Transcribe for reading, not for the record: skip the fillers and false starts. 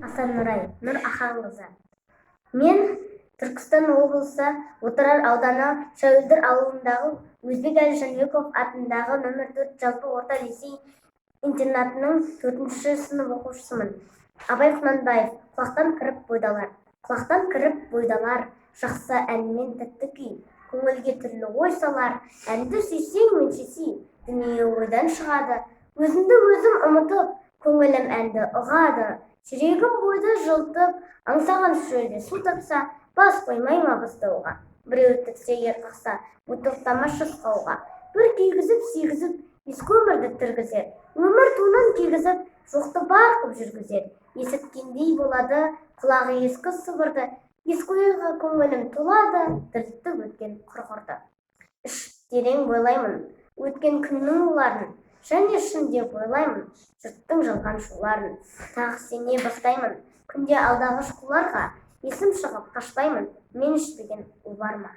Асан Нұрай Нұр Аханқызы. Мен Түркістан облысы, Отырар ауданы, Шәуілдір ауылындағы Өзбекәлі Жәнібеков атындағы нөмір 4 жалпы орта лицей интернатының төртінші сынып оқушысымын. Абай Құнанбаев, «Құлақтан кіріп бойды алар». Құлақтан кіріп бойды алар жақсы әнмен тәтті күй, көңілге түрлі ой салар. Әнді сүйсең, менше сүй, дүние ойдан шығады. Өзімді өзім ұмытып, көңілім әнді ұғады. Жүрегім бойды жылытып, аңсаған шөлде су тапса, бас қоймай ма бастауға? Біреу тіксе, қақса, тоқтамас жасқауға. Бір күйгізіп, сүйгізіп, ескі өмірді тіргізер. Өмір тонын кигізіп, жоқты бар қып жүргізер. Есіткендей болады құлағы ескі сыбырды. Ескі ойға көңілім толады, дірілтіп өткен құрғырды. Іш терең бойлаймын өткен күннің уларын және шын деп ойлаймын жұрттың жалған шуларын. Тағы сене бастаймын күнде алдағыш қуларға. Есім шығып қашпаймын, мен ішпеген у бар ма?